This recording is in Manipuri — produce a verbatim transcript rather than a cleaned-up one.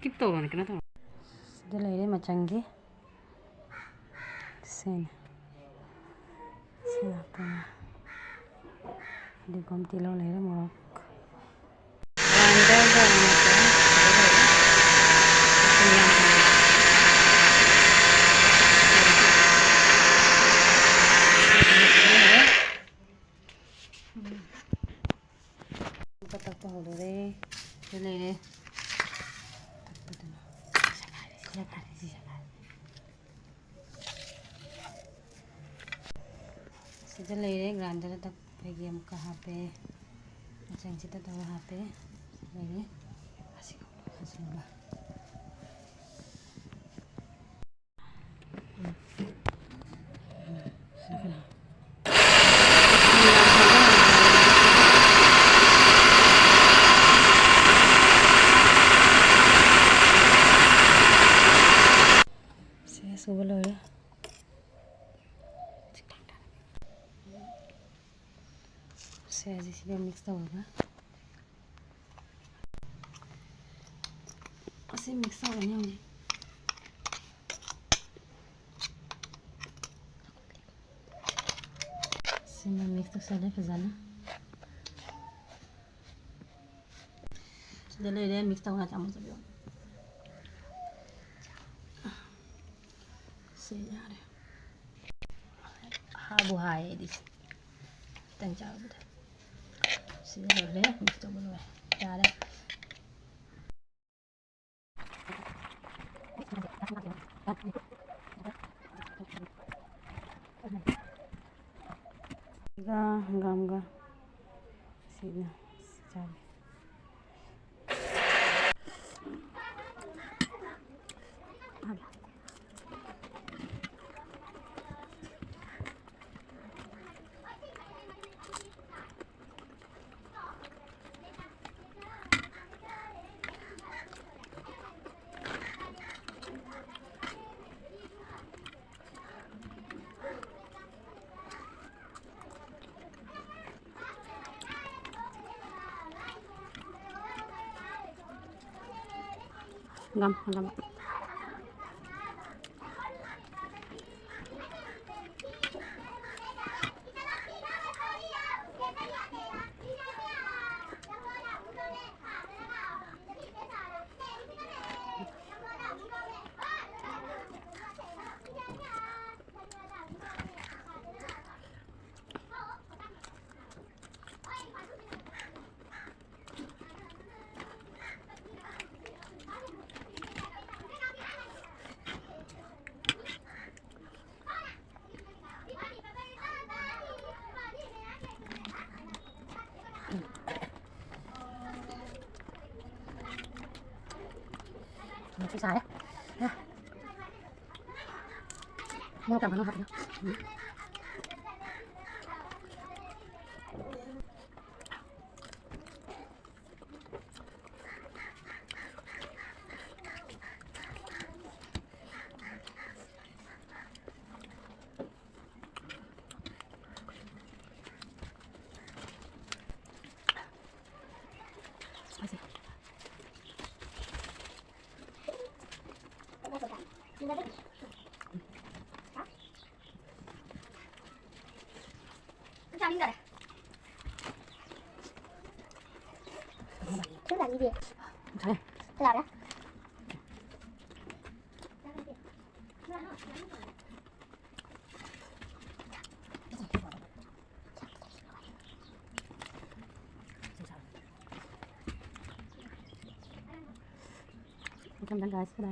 Skip ꯇꯧꯔꯣꯅꯦ, ꯀꯩꯅꯣ ꯇꯧꯔꯣ꯫ ꯁꯤꯗ ꯂꯩꯔꯦ ꯃꯆꯪꯒꯤ꯫ ꯁꯤꯅꯤ꯫ ꯁꯤ ꯉꯥꯛꯇꯅꯤ꯫ ꯐꯗꯤꯒꯣꯝ, ꯇꯤꯜꯍꯧ ꯂꯩꯔꯦ, ꯃꯣꯔꯣꯛ꯫ Grinderꯗ ꯑꯣꯏꯅ ꯇꯧꯔꯦ꯫ ꯁꯤꯗ ꯂꯩꯔꯦ꯫ ꯃꯆꯨ ꯌꯥꯝ ꯐꯖꯩ꯫ ꯁꯤꯗ ꯂꯩꯔꯦ꯫ ꯎꯝ꯫ ꯑꯃꯨꯛꯀ ꯇꯛꯄ ꯍꯧꯗꯣꯔꯦ꯫ ꯁꯤꯗ ꯂꯩꯔꯦ꯫ ꯇꯛꯄꯗꯨꯅ꯫ ꯁꯤꯗ ꯂꯩꯔꯦ, grinderꯗ ꯇꯛꯄꯒꯤ ꯑꯃꯨꯛꯀ ꯍꯥꯞꯄꯦ꯫ ꯃꯆꯪꯁꯤꯗ ꯇꯧꯔ ꯍꯥꯞꯄꯦ꯫ ꯂꯩꯔꯦ꯫ ꯑꯁꯤꯒꯨꯝꯕ꯫ ꯁꯦ, ꯁꯨꯕ ꯂꯣꯏꯔꯦ꯫ ꯁꯦ, ꯍꯧꯖꯤꯛ ꯁꯤꯗ mix ꯇꯧꯔꯒ꯫ ꯑꯁꯤ mix ꯇꯧꯔꯅꯤ ꯍꯧꯖꯤꯛ꯫ ꯁꯤꯃ mix ꯇꯧꯁꯜꯂꯦ ꯐꯖꯅ꯫ ꯁꯤꯗ ꯂꯩꯔꯦ, mix ꯇꯧꯔꯒ ꯆꯥꯃꯁ ꯑꯃ꯫ ꯁꯤ ꯌꯥꯔꯦ꯫ ꯍꯥꯕꯨ ꯍꯥꯏꯌꯦ ꯑꯩꯗꯤ ꯁꯤ꯫ ꯈꯤꯇꯪ ꯆꯥꯕꯗ꯫ ꯁꯤꯗ ꯂꯣꯏꯔꯦ, mix ꯇꯧꯕ ꯂꯣꯏꯔꯦ꯫ ꯌꯥꯔꯦ꯫ ꯁꯤꯒ ꯍꯪꯒꯥꯝꯒ ꯁꯤꯅ ꯆꯥꯒꯦ꯫ ꯍꯪꯒꯥꯝ, ꯍꯪꯒꯥꯝ꯫ ꯅꯨꯡꯁꯤ ꯁꯥꯔꯦ꯫ ꯃꯣꯔꯣꯛ ꯀꯌꯥꯝ ꯀꯟꯅ ꯍꯥꯞꯄꯤꯅꯣ? ꯎꯝ꯫ ꯆꯥꯅꯤꯡꯗꯔꯦ꯫ ꯁꯨꯝ ꯆꯥꯅꯤꯡꯗꯦ꯫ ꯉꯁꯥꯏ꯫ ꯈꯣꯏ ꯗꯥꯅ꯫ ꯃꯊꯪꯗ guys, ꯈꯔ